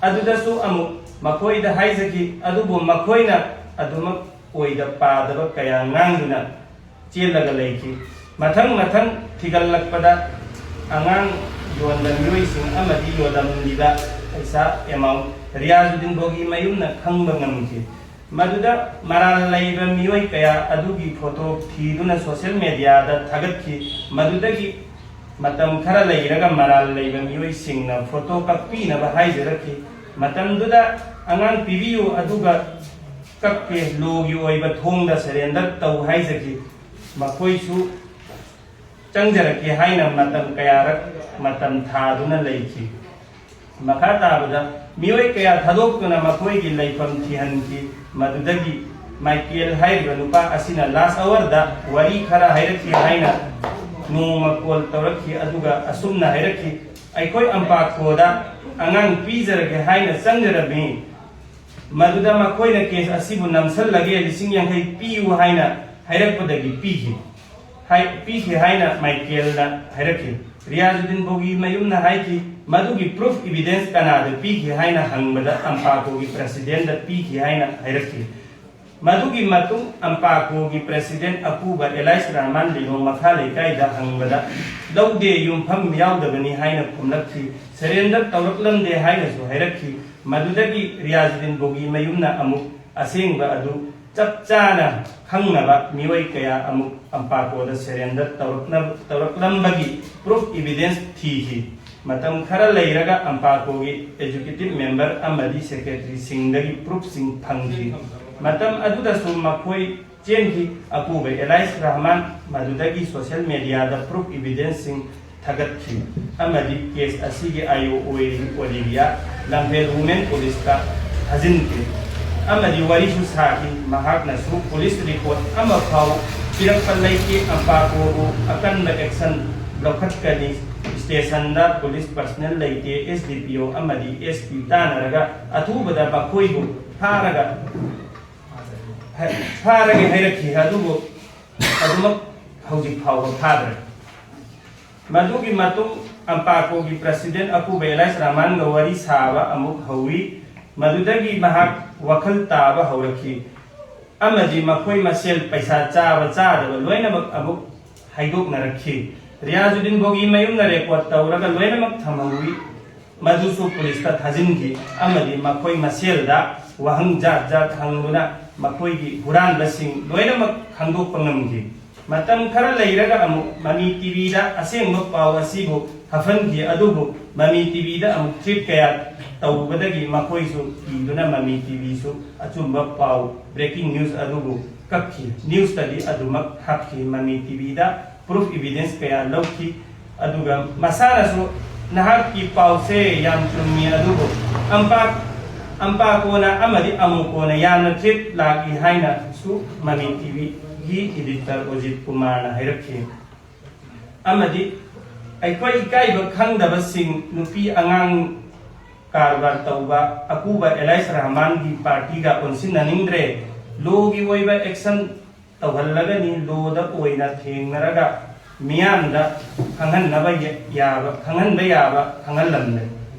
ꯑꯗꯨꯗꯁꯨ ꯑꯃꯨꯛ ꯃꯈꯣꯏꯗ ꯍꯥꯏꯖꯈꯤ, ꯑꯗꯨꯕꯨ ꯃꯈꯣꯏꯅ ꯑꯗꯨꯃꯛ ꯑꯣꯏꯗ ꯄꯥꯗꯕ ꯀꯌꯥ ꯉꯥꯡꯗꯨꯅ ꯆꯦꯜꯂꯒ ꯂꯩꯈꯤ꯫ ꯃꯊꯪ ꯃꯊꯪ ꯊꯤꯒꯠꯂꯛꯄꯗ ꯑꯉꯥꯡ ꯌꯣꯟꯕ ꯃꯤꯑꯣꯏꯁꯤꯡ ꯑꯃꯗꯤ ꯌꯣꯜꯂꯝꯂꯤꯕ ꯄꯩꯁꯥ ꯑꯦꯃꯥꯎꯟ ꯔꯤꯌꯥꯖꯨꯗꯤꯟ ꯕꯣꯒꯤ ꯃꯌꯨꯝꯅ ꯈꯪꯕ ꯉꯝꯈꯤ꯫ ꯃꯗꯨꯗ ꯃꯔꯥꯜ ꯂꯩꯕ ꯃꯤꯑꯣꯏ ꯀꯌꯥ ꯑꯗꯨꯒꯤ ꯐꯣꯇꯣ ꯊꯤꯗꯨꯅ ꯁꯣꯁꯤꯌꯦꯜ ꯃꯦꯗꯤꯌꯥꯗ ꯊꯥꯒꯠꯈꯤ꯫ ꯃꯗꯨꯗꯒꯤ ꯃꯇꯝ ꯈꯔ ꯂꯩꯔꯒ ꯃꯔꯥꯜ ꯂꯩꯕ ꯃꯤꯑꯣꯏꯁꯤꯡꯅ ꯐꯣꯇꯣ ꯀꯛꯄꯤꯅꯕ ꯍꯥꯏꯖꯔꯛꯈꯤ꯫ ꯃꯇꯝꯗꯨꯗ ꯑꯉꯥꯡ ꯄꯤꯕꯤꯌꯨ ꯑꯗꯨꯒ ꯀꯛꯀꯦ, ꯂꯣꯒꯤ ꯑꯣꯏꯕ ꯊꯣꯡꯗ ꯁꯔꯦꯟꯗꯔ ꯇꯧ ꯍꯥꯏꯖꯈꯤ꯫ ꯃꯈꯣꯏꯁꯨ ꯆꯪꯖꯔꯛꯀꯦ ꯍꯥꯏꯅ ꯃꯇꯝ ꯀꯌꯥꯔꯛ ꯃꯇꯝ ꯊꯥꯗꯨꯅ ꯂꯩꯈꯤ꯫ ꯃꯈꯥ ꯇꯥꯕꯗ ꯃꯤꯑꯣꯏ ꯀꯌꯥ ꯊꯥꯗꯣꯛꯇꯨꯅ ꯃꯈꯣꯏꯒꯤ ꯂꯩꯐꯝ ꯊꯤꯍꯟꯈꯤ꯫ ꯃꯗꯨꯗꯒꯤ ꯃꯥꯏꯀꯦꯜ ꯍꯥꯏꯔꯤꯕ ꯅꯨꯄꯥ ꯑꯁꯤꯅ ꯂꯥꯁ ꯑꯋꯔꯗ ꯋꯥꯔꯤ ꯈꯔ ꯍꯥꯏꯔꯛꯈꯤ ꯍꯥꯏꯅ ꯅꯣꯡꯃ ꯀꯣꯜ ꯇꯧꯔꯛꯈꯤ, ꯑꯗꯨꯒ ꯑꯁꯨꯝꯅ ꯍꯥꯏꯔꯛꯈꯤ, "ꯑꯩꯈꯣꯏ ꯑꯝꯄꯥꯀꯣꯗ ꯑꯉꯥꯡ ꯄꯤꯖꯔꯒꯦ ꯍꯥꯏꯅ ꯆꯪꯖꯔꯝꯃꯤ꯫ ꯃꯗꯨꯗ ꯃꯈꯣꯏꯅ ꯀꯦꯁ ꯑꯁꯤꯕꯨ ꯅꯝꯁꯜꯂꯒꯦ, ꯂꯤꯁꯤꯡ ꯌꯥꯡꯈꯩ ꯄꯤꯌꯨ ꯍꯥꯏꯅ ꯍꯥꯏꯔꯛꯄꯗꯒꯤ ꯄꯤꯈꯤ꯫ ꯍꯥꯏ-, ꯄꯤꯈꯤ" ꯍꯥꯏꯅ ꯃꯥꯏꯀꯦꯜꯅ ꯍꯥꯏꯔꯛꯈꯤ꯫ ꯔꯤꯌꯥꯖꯨꯗꯤꯟ ꯕꯣꯒꯤ ꯃꯌꯨꯝꯅ ꯍꯥꯏꯈꯤ, "ꯃꯗꯨꯒꯤ ꯄ꯭ꯔꯨꯐ ꯏꯕꯤꯗꯦꯟꯁ ꯀꯅꯥꯗ ꯄꯤꯈꯤ?" ꯍꯥꯏꯅ ꯍꯪꯕꯗ, "ꯑꯝꯄꯥꯀꯣꯒꯤ ꯄ꯭ꯔꯁꯤꯗꯦꯟꯗ ꯄꯤꯈꯤ" ꯍꯥꯏꯅ ꯍꯥꯏꯔꯛꯈꯤ꯫ ꯃꯗꯨꯒꯤ ꯃꯇꯨꯡ ꯑꯝꯄꯥꯀꯣꯒꯤ ꯄ꯭ꯔꯁꯤꯗꯦꯟ ꯑꯄꯨꯕ ꯑꯦꯂꯥꯏꯁ ꯔꯍꯃꯥꯟ ꯂꯤꯂꯣꯡ ꯃꯈꯥ ꯂꯩꯀꯥꯏꯗ ꯍꯪꯕꯗ, "ꯂꯧꯗꯦ, ꯌꯨꯝꯐꯝ ꯌꯥꯎꯗꯕꯅꯤ" ꯍꯥꯏꯅ ꯈꯨꯝꯂꯛꯈꯤ꯫ "ꯁꯔꯦꯟꯗꯔ ꯇꯧꯔꯛꯂꯝꯗꯦ" ꯍꯥꯏꯅꯁꯨ ꯍꯥꯏꯔꯛꯈꯤ꯫ ꯃꯗꯨꯗꯒꯤ ꯔꯤꯌꯥꯖꯨꯗꯤꯟ ꯕꯣꯒꯤ ꯃꯌꯨꯝꯅ ꯑꯃꯨꯛ ꯑꯁꯦꯡꯕ ꯑꯗꯨ ꯆꯞ ꯆꯥꯅ ꯈꯪꯅꯕ ꯃꯤꯑꯣꯏ ꯀꯌꯥ ꯑꯃꯨꯛ ꯑꯝꯄꯥꯀꯣꯗ ꯁꯔꯦꯟꯗꯔ ꯇꯧꯔꯛꯅꯕ-, ꯇꯧꯔꯛꯂꯝꯕꯒꯤ ꯄ꯭ꯔꯨꯐ ꯏꯕꯤꯗꯦꯟꯁ ꯊꯤꯈꯤ꯫ ꯃꯇꯝ ꯈꯔ ꯂꯩꯔꯒ ꯑꯝꯄꯥꯀꯣꯒꯤ ꯑꯦꯛꯖꯤꯀ꯭ꯌꯨꯇꯤꯚ ꯃꯦꯝꯕꯔ ꯑꯃꯗꯤ ꯁꯦꯀ꯭ꯔꯦꯇꯔꯤꯁꯤꯡꯗꯒꯤ ꯄ꯭ꯔꯨꯐꯁꯤꯡ ꯐꯪꯈꯤ꯫ ꯃꯇꯝ ꯑꯗꯨꯗꯁꯨ ꯃꯈꯣꯏ ꯆꯦꯟꯈꯤ꯫ ꯑꯄꯨꯕ ꯑꯦꯂꯥꯏꯁ ꯔꯍꯃꯥꯟ ꯃꯗꯨꯗꯒꯤ ꯁꯣꯁꯤꯌꯦꯜ ꯃꯦꯗꯤꯌꯥꯗ ꯄ꯭ꯔꯨꯐ ꯏꯕꯤꯗꯦꯟꯁꯁꯤꯡ ꯊꯥꯒꯠꯈꯤ ꯑꯃꯗꯤ ꯀꯦꯁ ꯑꯁꯤꯒꯤ ꯑꯥꯏ ꯑꯣ ꯑꯣꯏꯔꯤꯕ ꯑꯣꯂꯤꯚꯤꯌꯥ ꯂꯝꯐꯦꯜ ꯋꯨꯃꯦꯟ ꯄꯨꯂꯤꯁꯇ ꯊꯥꯖꯤꯟꯈꯤ ꯑꯃꯗꯤ ꯋꯥꯔꯤꯁꯨ ꯁꯥꯈꯤ꯫ ꯃꯍꯥꯛꯅꯁꯨ ꯄꯨꯂꯤꯁ ꯔꯤꯄꯣꯔꯠ ꯑꯃ ꯐꯥꯎ ꯄꯤꯔꯛꯄ ꯂꯩꯇꯦ꯫ ꯑꯝꯄꯥꯀꯣꯕꯨ ꯑꯀꯟꯕ ꯑꯦꯛꯁꯟ ꯂꯧꯈꯠꯀꯅꯤ꯫ ꯁ꯭ꯇꯦꯁꯟꯗ ꯄꯨꯂꯤꯁ ꯄꯔꯁꯅꯦꯜ ꯂꯩꯇꯦ꯫ ꯑꯦꯁ ꯗꯤ ꯄꯤ ꯑꯣ ꯑꯃꯗꯤ ꯑꯦꯁ ꯄꯤ ꯇꯥꯟꯅꯔꯒ ꯑꯊꯨꯕꯗ ꯃꯈꯣꯏꯕꯨ ꯐꯥꯔꯒ ꯍꯥꯏ-, ꯐꯥꯔꯒꯦ ꯍꯥꯏꯔꯛꯈꯤ, ꯑꯗꯨꯕꯨ ꯑꯗꯨꯃꯛ ꯍꯧꯖꯤꯛ ꯐꯥꯎꯕ ꯐꯥꯗ꯭ꯔꯦ꯫ ꯃꯗꯨꯒꯤ ꯃꯇꯨꯡ ꯑꯝꯄꯥꯀꯣꯒꯤ ꯄ꯭ꯔꯁꯤꯗꯦꯟ ꯑꯄꯨꯕ ꯑꯦꯂꯥꯏꯁ ꯔꯍꯃꯥꯟꯒ ꯋꯥꯔꯤ ꯁꯥꯕ ꯑꯃꯨꯛ ꯍꯧꯏ꯫ ꯃꯗꯨꯗꯒꯤ ꯃꯍꯥꯛ ꯋꯥꯈꯜ ꯇꯥꯕ ꯍꯧꯔꯛꯈꯤ ꯑꯃꯗꯤ ꯃꯈꯣꯏ ꯃꯁꯦꯜ ꯄꯩꯁꯥ ꯆꯥꯕ ꯆꯥꯗꯕ ꯂꯣꯏꯅꯃꯛ ꯑꯃꯨꯛ ꯍꯥꯏꯗꯣꯛꯅꯔꯛꯈꯤ꯫ ꯔꯤꯌꯥꯖꯨꯗꯤꯟ ꯕꯣꯒꯤ ꯃꯌꯨꯝꯅ ꯔꯦꯀꯣꯔꯗ ꯇꯧꯔꯒ ꯂꯣꯏꯅꯃꯛ ꯊꯝꯍꯧꯏ꯫ ꯃꯗꯨꯁꯨ ꯄꯨꯂꯤꯁꯇ ꯊꯥꯖꯤꯟꯈꯤ ꯑꯃꯗꯤ ꯃꯈꯣꯏ ꯃꯁꯦꯜꯗ ꯋꯥꯍꯪ ꯖꯥꯠ ꯖꯥꯠ ꯍꯪꯗꯨꯅ ꯃꯈꯣꯏꯒꯤ ꯍꯨꯔꯥꯟꯕꯁꯤꯡ ꯂꯣꯏꯅꯃꯛ ꯈꯪꯗꯣꯛꯄ ꯉꯝꯈꯤ꯫ ꯃꯇꯝ ꯈꯔ ꯂꯩꯔꯒ ꯑꯃꯨꯛ ꯃꯃꯤ ꯇꯤꯚꯤꯗ ꯑꯁꯦꯡꯕ ꯄꯥꯎ ꯑꯁꯤꯕꯨ ꯍꯥꯞꯍꯟꯈꯤ, ꯑꯗꯨꯕꯨ ꯃꯃꯤ ꯇꯤꯚꯤꯗ ꯑꯃꯨꯛ ꯊ꯭ꯔꯦꯠ ꯀꯌꯥ ꯇꯧꯕꯗꯒꯤ ꯃꯈꯣꯏꯁꯨ ꯀꯤꯗꯨꯅ ꯃꯃꯤ ꯇꯤꯚꯤꯁꯨ ꯑꯆꯨꯝꯕ ꯄꯥꯎ, ꯕ꯭ꯔꯦꯀꯤꯡ ꯅ꯭ꯌꯨꯁ ꯑꯗꯨꯕꯨ ꯀꯛꯈꯤ꯫ ꯅ꯭ꯌꯨꯁꯇꯗꯤ ꯑꯗꯨꯃꯛ ꯍꯥꯞꯈꯤ, ꯃꯃꯤ ꯇꯤꯚꯤꯗ ꯄ꯭ꯔꯨꯐ ꯏꯚꯤꯗꯦꯟꯁ ꯀꯌꯥ ꯂꯧꯈꯤ꯫ ꯑꯗꯨꯒ ꯃꯁꯥꯅꯁꯨ ꯅꯍꯥꯛꯀꯤ ꯄꯥꯎꯁꯦ ꯌꯥꯝ ꯆꯨꯝꯃꯤ, ꯑꯗꯨꯕꯨ ꯑꯝꯄꯥꯛ ꯑꯝꯄꯥꯀꯣꯅ ꯑꯃꯗꯤ ꯑꯃꯨꯀꯣꯅ ꯌꯥꯝꯅ ꯊ꯭ꯔꯦꯠ ꯂꯥꯛꯏ ꯍꯥꯏꯅꯁꯨ ꯃꯃꯤ ꯇꯤꯚꯤꯒꯤ ꯏꯗꯤꯇꯔ ꯑꯣꯖꯤꯠ ꯀꯨꯃꯥꯔꯅ ꯍꯥꯏꯔꯛꯈꯤ꯫ ꯑꯃꯗꯤ ꯑꯩꯈꯣꯏ ꯏꯀꯥꯏꯕ ꯈꯪꯗꯕꯁꯤꯡ, ꯅꯨꯄꯤ ꯑꯉꯥꯡ ꯀꯔꯕꯥꯔ ꯇꯧꯕ ꯑꯀꯨꯕ ꯑꯦꯂꯥꯏꯁ ꯔꯍꯃꯥꯟꯒꯤ ꯄꯥꯔꯇꯤꯒ ꯑꯣꯟꯁꯤꯟꯅꯅꯤꯡꯗ꯭ꯔꯦ꯫ ꯂꯣꯒꯤ ꯑꯣꯏꯕ ꯑꯦꯛꯁꯟ ꯇꯧꯍꯜꯂꯒꯅꯤ, ꯂꯣꯗ ꯑꯣꯏꯅ ꯊꯦꯡꯅꯔꯒ ꯃꯤꯌꯥꯝꯗ ꯈꯪꯍꯟꯅꯕ ꯌꯥꯕ, ꯈꯪꯍꯟꯕ ꯌꯥꯕ ꯈꯪꯍꯜꯂꯝꯂꯦ꯫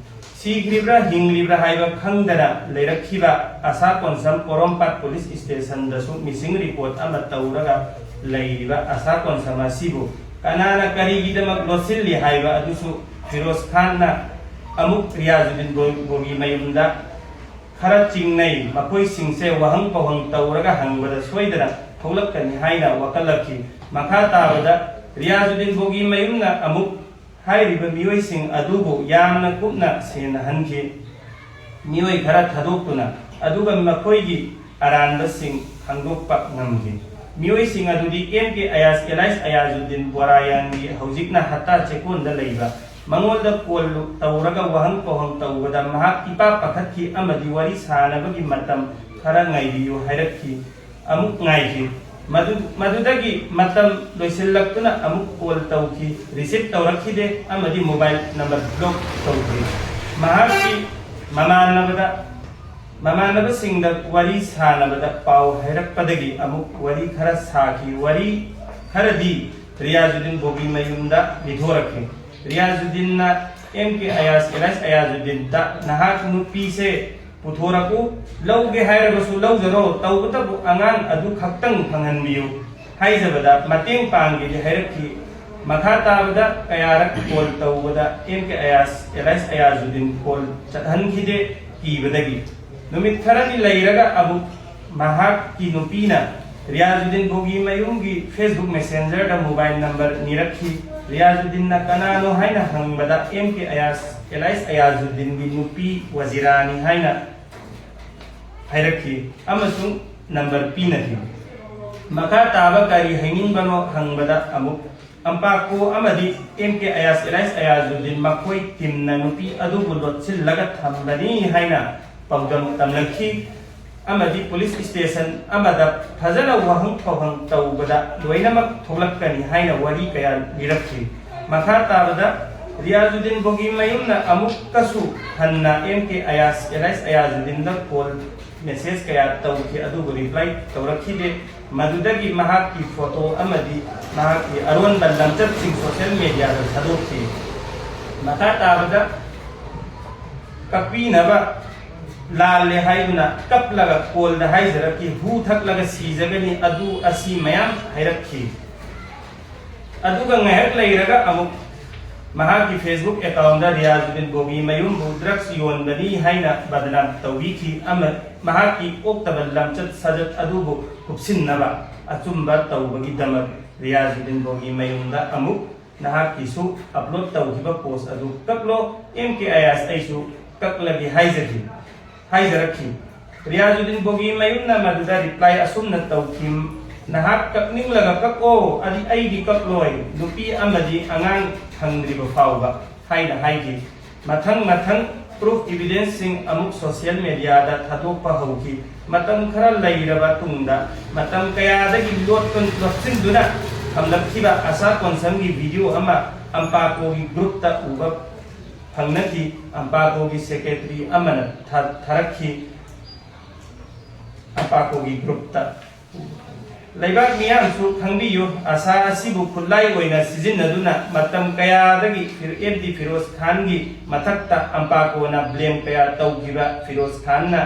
ꯁꯤꯈ꯭ꯔꯤꯕ꯭ꯔꯥ ꯍꯤꯡꯂꯤꯕ꯭ꯔꯥ ꯍꯥꯏꯕ ꯈꯪꯗꯅ ꯂꯩꯔꯛꯈꯤꯕ ꯑꯁꯥ ꯀꯣꯟꯁꯝ ꯄꯣꯔꯣꯝꯄꯥꯠ ꯄꯨꯂꯤꯁ ꯁ꯭ꯇꯦꯁꯟꯗꯁꯨ ꯃꯤꯁꯤꯡ ꯔꯤꯄꯣꯔꯠ ꯑꯃ ꯇꯧꯔꯒ ꯂꯩꯔꯤꯕ ꯑꯁꯥ ꯀꯣꯟꯁꯝ ꯑꯁꯤꯕꯨ ꯀꯅꯥꯅ ꯀꯔꯤꯒꯤꯗꯃꯛ ꯂꯣꯠꯁꯤꯜꯂꯤ ꯍꯥꯏꯕ ꯑꯗꯨꯁꯨ ꯐꯤꯔꯣꯖ ꯈꯥꯟꯅ ꯑꯃꯨꯛ ꯔꯤꯌꯥꯖꯨꯗꯤꯟ ꯕꯣ-, ꯕꯣꯒꯤ ꯃꯌꯨꯝꯗ ꯈꯔ ꯆꯤꯡꯅꯩ, ꯃꯈꯣꯏꯁꯤꯡꯁꯦ ꯋꯥꯍꯪ ꯄꯥꯎꯍꯪ ꯇꯧꯔꯒ ꯍꯪꯕꯗ ꯁꯣꯏꯗꯅ ꯊꯣꯛꯂꯛꯀꯅꯤ ꯍꯥꯏꯅ ꯋꯥꯀꯠꯂꯛꯈꯤ꯫ ꯃꯈꯥ ꯇꯥꯕꯗ ꯔꯤꯌꯥꯖꯨꯗꯤꯟ ꯕꯣꯒꯤ ꯃꯌꯨꯝꯅ ꯑꯃꯨꯛ ꯍꯥꯏꯔꯤꯕ ꯃꯤꯑꯣꯏꯁꯤꯡ ꯑꯗꯨꯕꯨ ꯌꯥꯝꯅ ꯀꯨꯞꯅ ꯁꯦꯟꯅꯍꯟꯈꯤ꯫ ꯃꯤꯑꯣꯏ ꯈꯔ ꯊꯥꯗꯣꯛꯇꯨꯅ ꯑꯗꯨꯒ ꯃꯈꯣꯏꯒꯤ ꯑꯔꯥꯟꯕꯁꯤꯡ ꯈꯪꯗꯣꯛꯄ ꯉꯝꯈꯤ꯫ ꯃꯤꯑꯣꯏꯁꯤꯡ ꯑꯗꯨꯗꯤ ꯑꯦꯝ ꯀꯦ ꯑꯌꯥꯁ, ꯑꯦꯂꯥꯏꯁ ꯑꯌꯥꯖꯨꯗꯤꯟ ꯕꯣꯔꯥꯌꯥꯟꯒꯤ ꯍꯧꯖꯤꯛꯅ ꯍꯠꯇꯥ ꯆꯦꯀꯣꯟꯗ ꯂꯩꯕ, ꯃꯉꯣꯟꯗ ꯀꯣꯜ ꯇꯧꯔꯒ ꯋꯥꯍꯪ ꯄꯥꯎꯍꯪ ꯇꯧꯕꯗ ꯃꯍꯥꯛ ꯏꯄꯥ ꯄꯥꯈꯠꯈꯤ ꯑꯃꯗꯤ ꯋꯥꯔꯤ ꯁꯥꯅꯕꯒꯤ ꯃꯇꯝ ꯈꯔ ꯉꯥꯏꯕꯤꯌꯨ ꯍꯥꯏꯔꯛꯈꯤ꯫ ꯑꯃꯨꯛ ꯉꯥꯏꯈꯤ꯫ ꯃꯗꯨ-, ꯃꯗꯨꯗꯒꯤ ꯃꯇꯝ ꯂꯣꯏꯁꯤꯜꯂꯛꯇꯨꯅ ꯑꯃꯨꯛ ꯀꯣꯜ ꯇꯧꯈꯤ, ꯔꯤꯁꯤꯞ ꯇꯧꯔꯛꯈꯤꯗꯦ ꯑꯃꯗꯤ ꯃꯣꯕꯥꯏꯜ ꯅꯝꯕꯔ ꯕ꯭ꯂꯣꯛ ꯇꯧꯈꯤ꯫ ꯃꯍꯥꯛꯀꯤ ꯃꯃꯥꯟꯅꯕꯗ, ꯃꯃꯥꯟꯅꯕꯁꯤꯡꯗ ꯋꯥꯔꯤ ꯁꯥꯅꯕꯗ ꯄꯥꯎ ꯍꯥꯏꯔꯛꯄꯗꯒꯤ ꯑꯃꯨꯛ ꯋꯥꯔꯤ ꯈꯔ ꯁꯥꯈꯤ꯫ ꯋꯥꯔꯤ ꯈꯔꯗꯤ ꯔꯤꯌꯥꯖꯨꯗꯤꯟ ꯕꯣꯒꯤ ꯃꯌꯨꯝꯗ ꯂꯤꯊꯣꯔꯛꯈꯤ꯫ ꯔꯤꯌꯥꯖꯨꯗꯤꯟꯅ ꯑꯦꯝ ꯀꯦ ꯑꯌꯥꯁ, ꯑꯦꯂꯥꯏꯁ ꯑꯌꯥꯖꯨꯗꯤꯟꯗ, "ꯅꯍꯥꯛ ꯅꯨꯄꯤꯁꯦ ꯄꯨꯊꯣꯔꯛꯎ, ꯂꯧꯒꯦ ꯍꯥꯏꯔꯕꯁꯨ ꯂꯧꯖꯔꯣ, ꯇꯧꯕꯇꯕꯨ ꯑꯉꯥꯡ ꯑꯗꯨ ꯈꯛꯇꯪ ꯐꯪꯍꯟꯕꯤꯌꯨ" ꯍꯥꯏꯖꯕꯗ ꯃꯇꯦꯡ ꯄꯥꯡꯒꯦꯗꯤ ꯍꯥꯏꯔꯛꯈꯤ꯫ ꯃꯈꯥ ꯇꯥꯕꯗ ꯀꯌꯥꯔꯛ ꯀꯣꯜ ꯇꯧꯕꯗ ꯑꯦꯝ ꯀꯦ ꯑꯌꯥꯁ ꯑꯦꯂꯥꯏꯁ ꯑꯌꯥꯖꯨꯗꯤꯟ ꯀꯣꯜ ꯆꯠꯍꯟꯈꯤꯗꯦ ꯀꯤꯕꯗꯒꯤ꯫ ꯅꯨꯃꯤꯠ ꯈꯔꯅꯤ ꯂꯩꯔꯒ ꯑꯃꯨꯛ ꯃꯍꯥꯛꯀꯤ ꯅꯨꯄꯤꯅ ꯔꯤꯌꯥꯖꯨꯗꯤꯟ ꯕꯣꯒꯤ ꯃꯌꯨꯝꯒꯤ ꯐꯦꯁꯕꯨꯛ ꯃꯦꯁꯦꯟꯖꯔꯗ ꯃꯣꯕꯥꯏꯜ ꯅꯝꯕꯔ ꯅꯤꯔꯛꯈꯤ꯫ ꯔꯤꯌꯥꯖꯨꯗꯤꯟꯅ ꯀꯅꯥꯅꯣ ꯍꯥꯏꯅ ꯍꯪꯕꯗ ꯑꯦꯝ ꯀꯦ ꯑꯌꯥꯁ ꯑꯦꯂꯥꯏꯁ ꯑꯌꯥꯖꯨꯗꯤꯟꯒꯤ ꯅꯨꯄꯤ ꯋꯖꯤꯔꯥꯅꯤ ꯍꯥꯏꯅ ꯍꯥꯏꯔꯛꯈꯤ ꯑꯃꯁꯨꯡ ꯅꯝꯕꯔ ꯄꯤꯅꯈꯤ꯫ ꯃꯈꯥ ꯇꯥꯕ ꯀꯔꯤ ꯍꯥꯏꯅꯤꯡꯕꯅꯣ ꯍꯪꯕꯗ ꯑꯃꯨꯛ ꯑꯝꯄꯥꯀꯣ ꯑꯃꯗꯤ ꯑꯦꯝ ꯀꯦ ꯑꯌꯥꯁ ꯑꯦꯂꯥꯏꯁ ꯑꯌꯥꯖꯨꯗꯤꯟ ꯃꯈꯣꯏ ꯇꯤꯝꯅ ꯅꯨꯄꯤ ꯑꯗꯨꯕꯨ ꯂꯣꯠꯁꯤꯜꯂꯒ ꯊꯝꯕꯅꯤ ꯍꯥꯏꯅ ꯄꯥꯎꯗꯝ ꯇꯝꯂꯛꯈꯤ ꯑꯃꯗꯤ ꯄꯨꯂꯤꯁ ꯏꯁꯇꯦꯁꯟ ꯑꯃꯗ ꯐꯖꯅ ꯋꯥꯍꯪ ꯄꯥꯎꯍꯪ ꯇꯧꯕꯗ ꯂꯣꯏꯅꯃꯛ ꯊꯣꯛꯂꯛꯀꯅꯤ ꯍꯥꯏꯅ ꯋꯥꯔꯤ ꯀꯌꯥ ꯂꯤꯔꯛꯈꯤ꯫ ꯃꯈꯥ ꯇꯥꯕꯗ ꯔꯤꯌꯥꯖꯨꯗꯤꯟ ꯕꯣꯒꯤ ꯃꯌꯨꯝꯅ ꯑꯃꯨꯛꯀꯁꯨ ꯍꯟꯅ ꯑꯦꯝ ꯀꯦ ꯑꯌꯥꯁ ꯑꯦꯂꯥꯏꯁ ꯑꯌꯥꯖꯨꯗꯤꯟꯗ ꯀꯣꯜ ꯃꯦꯁꯦꯖ ꯀꯌꯥ ꯇꯧꯈꯤ, ꯑꯗꯨꯕꯨ ꯔꯤꯄ꯭ꯂꯥꯏ ꯇꯧꯔꯛꯈꯤꯗꯦ꯫ ꯃꯗꯨꯗꯒꯤ ꯃꯍꯥꯛꯀꯤ ꯐꯣꯇꯣ ꯑꯃꯗꯤ ꯃꯍꯥꯛꯀꯤ ꯑꯔꯣꯟꯕ ꯂꯝꯆꯠꯁꯤꯡ ꯁꯣꯁꯤꯌꯦꯜ ꯃꯦꯗꯤꯌꯥꯗ ꯊꯥꯗꯣꯛꯈꯤ꯫ ꯃꯈꯥ ꯇꯥꯕꯗ ꯀꯛꯄꯤꯅꯕ ꯂꯥꯜꯂꯦ ꯍꯥꯏꯗꯨꯅ ꯀꯞꯂꯒ ꯀꯣꯜꯗ ꯍꯥꯏꯖꯔꯛꯈꯤ, "ꯍꯨ ꯊꯛꯂꯒ ꯁꯤꯖꯒꯅꯤ" ꯑꯗꯨ ꯑꯁꯤ ꯃꯌꯥꯝ ꯍꯥꯏꯔꯛꯈꯤ꯫ ꯑꯗꯨꯒ ꯉꯥꯏꯍꯥꯛ ꯂꯩꯔꯒ ꯑꯃꯨꯛ ꯃꯍꯥꯛꯀꯤ ꯐꯦꯁꯕꯨꯛ ꯑꯦꯀꯥꯎꯟꯗ ꯔꯤꯌꯥꯖꯨꯗꯤꯟ ꯕꯣꯒꯤ ꯃꯌꯨꯝꯕꯨ ꯗ꯭ꯔꯒꯁ ꯌꯣꯟꯕꯅꯤ ꯍꯥꯏꯅ ꯕꯗꯅꯥꯝ ꯇꯧꯕꯤꯈꯤ ꯑꯃ ꯃꯍꯥꯛꯀꯤ ꯑꯣꯛꯇꯕ ꯂꯝꯆꯠ ꯁꯥꯖꯠ ꯑꯗꯨꯕꯨ ꯀꯨꯞꯁꯤꯟꯅꯕ ꯑꯆꯨꯝꯕ ꯇꯧꯕꯒꯤꯗꯃꯛ ꯔꯤꯌꯥꯖꯨꯗꯤꯟ ꯕꯣꯒꯤ ꯃꯌꯨꯝꯗ ꯑꯃꯨꯛ ꯅꯍꯥꯛꯀꯤꯁꯨ ꯑꯞꯂꯣꯗ ꯇꯧꯈꯤꯕ ꯄꯣꯁ ꯑꯗꯨ ꯀꯛꯂꯣ, ꯑꯦꯝ ꯀꯦ ꯑꯌꯥꯁ ꯑꯩꯁꯨ ꯀꯛꯂꯒꯦ ꯍꯥꯏꯖꯈꯤ ꯍꯥꯏꯖꯔꯛꯈꯤ꯫ ꯔꯤꯌꯥꯖꯨꯗꯤꯟ ꯕꯣꯒꯤ ꯃꯌꯨꯝꯅ ꯃꯗꯨꯗ ꯔꯤꯄ꯭ꯂꯥꯏ ꯑꯁꯨꯝꯅ ꯇꯧꯈꯤ, "ꯅꯍꯥꯛ ꯀꯛꯅꯤꯡꯂꯒ ꯀꯛꯑꯣ, ꯑꯗꯤ ꯑꯩꯗꯤ ꯀꯛꯂꯣꯏ, ꯅꯨꯄꯤ ꯑꯃꯗꯤ ꯑꯉꯥꯡ ꯐꯪꯗ꯭ꯔꯤꯕ ꯐꯥꯎꯕ" ꯍꯥꯏꯅ ꯍꯥꯏꯈꯤ꯫ ꯃꯊꯪ ꯃꯊꯪ ꯄ꯭ꯔꯨꯐ ꯏꯚꯤꯗꯦꯟꯁꯁꯤꯡ ꯑꯃꯨꯛ ꯁꯣꯁꯤꯌꯦꯜ ꯃꯦꯗꯤꯌꯥꯗ ꯊꯥꯗꯣꯛꯄ ꯍꯧꯈꯤ꯫ ꯃꯇꯝ ꯈꯔ ꯂꯩꯔꯕ ꯇꯨꯡꯗ ꯃꯇꯝ ꯀꯌꯥꯗꯒꯤ ꯂꯣꯠꯇꯨꯅ ꯂꯣꯠꯁꯤꯟꯗꯨꯅ ꯊꯝꯂꯛꯈꯤꯕ ꯑꯁꯥ ꯀꯣꯟꯁꯝꯒꯤ ꯚꯤꯗꯤꯑꯣ ꯑꯃ ꯑꯝꯄꯥꯀꯣꯒꯤ ꯒ꯭ꯔꯨꯞꯇ ꯎꯕ ꯐꯪꯅꯈꯤ꯫ ꯑꯝꯄꯥꯀꯣꯒꯤ ꯁꯦꯀ꯭ꯔꯦꯇꯔꯤ ꯑꯃꯅ ꯊꯥ- ꯊꯥꯔꯛꯈꯤ꯫ ꯑꯝꯄꯥꯀꯣꯒꯤ ꯒ꯭ꯔꯨꯞꯇ ꯂꯩꯕꯥꯛ ꯃꯤꯌꯥꯝꯁꯨ ꯈꯪꯕꯤꯌꯨ, ꯑꯁꯥ ꯑꯁꯤꯕꯨ ꯈꯨꯠꯂꯥꯏ ꯑꯣꯏꯅ ꯁꯤꯖꯤꯟꯅꯗꯨꯅ ꯃꯇꯝ ꯀꯌꯥꯗꯒꯤ ꯐꯤꯔ-, ꯑꯦꯝ ꯗꯤ ꯐꯤꯔꯣꯖ ꯈꯥꯟꯒꯤ ꯃꯊꯛꯇ ꯑꯝꯄꯥꯀꯣꯅ ꯕ꯭ꯂꯦꯝ ꯀꯌꯥ ꯇꯧꯈꯤꯕ ꯐꯤꯔꯣꯖ ꯈꯥꯟꯅ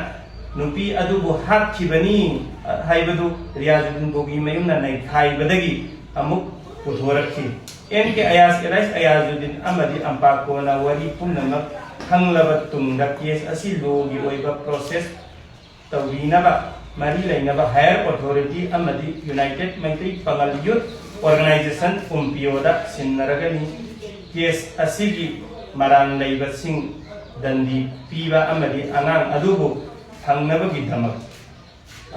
ꯅꯨꯄꯤ ꯑꯗꯨꯕꯨ ꯍꯥꯠꯈꯤꯕꯅꯤ ꯍꯥꯏꯕꯗꯨ ꯔꯤꯌꯥꯖꯨꯗꯤꯟ ꯕꯣꯒꯤ ꯃꯌꯨꯝꯅ ꯅꯩꯈꯥꯏꯕꯗꯒꯤ ꯑꯃꯨꯛ ꯄꯨꯊꯣꯔꯛꯈꯤ꯫ ꯑꯦꯝ ꯀꯦ ꯑꯌꯥꯁ, ꯑꯦꯂꯥꯏꯁ ꯑꯌꯥꯖꯨꯗꯤꯟ ꯑꯃꯗꯤ ꯑꯝꯄꯥꯀꯣꯅ ꯋꯥꯔꯤ ꯄꯨꯝꯅꯃꯛ ꯈꯪꯂꯕ ꯇꯨꯡꯗ ꯀꯦꯁ ꯑꯁꯤ ꯂꯣꯒꯤ ꯑꯣꯏꯕ ꯄ꯭ꯔꯣꯁꯦꯁ ꯇꯧꯕꯤꯅꯕ ꯃꯔꯤ ꯂꯩꯅꯕ ꯍꯥꯌꯔ ꯑꯣꯊꯣꯔꯤꯇꯤ ꯑꯃꯗꯤ ꯌꯨꯅꯥꯏꯇꯦꯠ ꯃꯩꯇꯩ ꯄꯥꯉꯜ ꯌꯨꯠ ꯑꯣꯔꯒꯅꯥꯏꯖꯦꯁꯟ ꯀꯨꯝꯄꯤꯌꯣꯗ ꯁꯤꯟꯅꯔꯒꯅꯤ꯫ ꯀꯦꯁ ꯑꯁꯤꯒꯤ ꯃꯔꯥꯜ ꯂꯩꯕꯁꯤꯡ ꯗꯟꯗꯤ ꯄꯤꯕ ꯑꯃꯗꯤ ꯑꯉꯥꯡ ꯑꯗꯨꯕꯨ ꯐꯪꯅꯕꯒꯤꯗꯃꯛ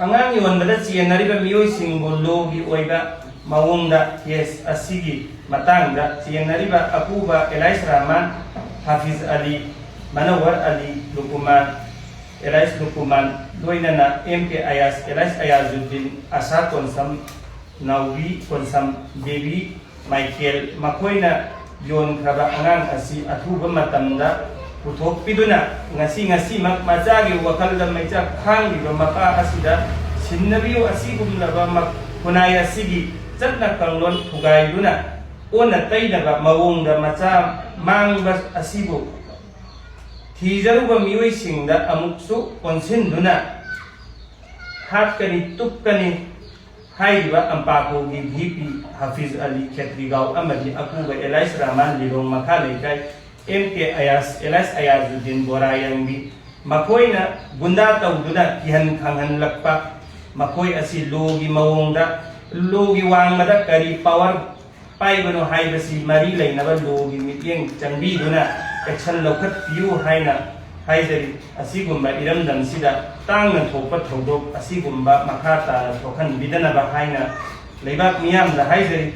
ꯑꯉꯥꯡ ꯌꯣꯟꯕꯗ ꯆꯦꯟꯅꯔꯤꯕ ꯃꯤꯑꯣꯏꯁꯤꯡꯕꯨ ꯂꯣꯒꯤ ꯑꯣꯏꯕ ꯃꯑꯣꯡꯗ ꯀꯦꯁ ꯑꯁꯤꯒꯤ ꯃꯇꯥꯡꯗ ꯆꯦꯟꯅꯔꯤꯕ ꯑꯄꯨꯕ ꯑꯦꯂꯥꯏꯁ ꯔꯍꯃꯥꯟ, ꯍꯥꯐꯤꯖ ꯑꯂꯤ, ꯃꯅꯧꯋꯔ ꯑꯂꯤ, ꯂꯨꯀꯨꯃꯥꯟ, ꯑꯦꯂꯥꯏꯁ ꯂꯨꯀꯨꯃꯥꯟ, ꯂꯣꯏꯅꯅ ꯑꯦꯝ ꯀꯦ ꯑꯌꯥꯁ, ꯑꯦꯂꯥꯏꯁ ꯑꯌꯥꯖꯨꯗꯤꯟ, ꯑꯁꯥ ꯀꯣꯟꯁꯝ, ꯅꯥꯎꯕꯤ ꯀꯣꯟꯁꯝ, ꯕꯦꯕꯤ ꯃꯥꯏꯀꯦꯜ, ꯃꯈꯣꯏꯅ ꯌꯣꯟꯈ꯭ꯔꯕ ꯑꯉꯥꯡ ꯑꯁꯤ ꯑꯊꯨꯕ ꯃꯇꯝꯗ ꯄꯨꯊꯣꯛꯄꯤꯗꯨꯅ ꯉꯁꯤ ꯉꯁꯤꯃꯛ ꯃꯆꯥꯒꯤ ꯋꯥꯈꯜꯗ ꯃꯩꯆꯥꯛ ꯈꯥꯡꯂꯤꯕ ꯃꯄꯥ ꯑꯁꯤꯗ ꯁꯤꯟꯅꯕꯤꯌꯨ꯫ ꯑꯁꯤꯒꯨꯝꯂꯕ ꯃ-, ꯈꯨꯟꯅꯥꯏ ꯑꯁꯤꯒꯤ ꯆꯠꯅ ꯀꯥꯡꯂꯣꯟ ꯊꯨꯒꯥꯏꯗꯨꯅ ꯑꯣꯟꯅ ꯇꯩꯅꯕ ꯃꯑꯣꯡꯗ ꯃꯆꯥ ꯃꯥꯡꯕ ꯑꯁꯤꯕꯨ ꯊꯤꯖꯔꯨꯕ ꯃꯤꯑꯣꯏꯁꯤꯡꯗ ꯑꯃꯨꯛꯁꯨ ꯑꯣꯟꯁꯤꯟꯗꯨꯅ ꯍꯥꯠꯀꯅꯤ, ꯇꯨꯞꯀꯅꯤ ꯍꯥꯏꯔꯤꯕ ꯑꯝꯄꯥꯀꯣꯒꯤ ꯚꯤ ꯄꯤ ꯍꯥꯐꯤꯖ ꯑꯂꯤ ꯈꯦꯇ꯭ꯔꯤꯒꯥꯎ ꯑꯃꯗꯤ ꯑꯄꯨꯕ ꯑꯦꯂꯥꯏꯁ ꯔꯍꯃꯥꯟ ꯂꯤꯂꯣꯡ ꯃꯈꯥ ꯂꯩꯀꯥꯏ, ꯑꯦꯝ ꯀꯦ ꯑꯌꯥꯁ, ꯑꯦꯂꯥꯏꯁ ꯑꯌꯥꯖꯨꯗꯤꯟ ꯕꯣꯔꯥꯌꯥꯡꯕꯤ, ꯃꯈꯣꯏꯅ ꯒꯨꯟꯗꯥ ꯇꯧꯗꯨꯅ ꯀꯤꯍꯟ ꯈꯪꯍꯜꯂꯛꯄ ꯃꯈꯣꯏ ꯑꯁꯤ ꯂꯣꯒꯤ ꯃꯑꯣꯡꯗ, ꯂꯣꯒꯤ ꯋꯥꯡꯃꯗ ꯀꯔꯤ ꯄꯥꯋꯔ ꯄꯥꯏꯕꯅꯣ ꯍꯥꯏꯕꯁꯤ ꯃꯔꯤ ꯂꯩꯅꯕ ꯂꯣꯒꯤ ꯃꯤꯠꯌꯦꯡ ꯆꯪꯕꯤꯗꯨꯅ ꯑꯦꯛꯁꯟ ꯂꯧꯈꯠꯄꯤꯌꯨ ꯍꯥꯏꯅ ꯍꯥꯏꯖꯔꯤ꯫ ꯑꯁꯤꯒꯨꯝꯕ ꯏꯔꯝꯗꯝꯁꯤꯗ ꯇꯥꯡꯅ ꯊꯣꯛꯄ ꯊꯧꯗꯣꯛ ꯑꯁꯤꯒꯨꯝꯕ ꯃꯈꯥ ꯇꯥꯅ ꯊꯣꯛꯍꯟꯕꯤꯗꯅꯕ ꯍꯥꯏꯅ ꯂꯩꯕꯥꯛ ꯃꯤꯌꯥꯝꯗ ꯍꯥꯏꯖꯔꯤ꯫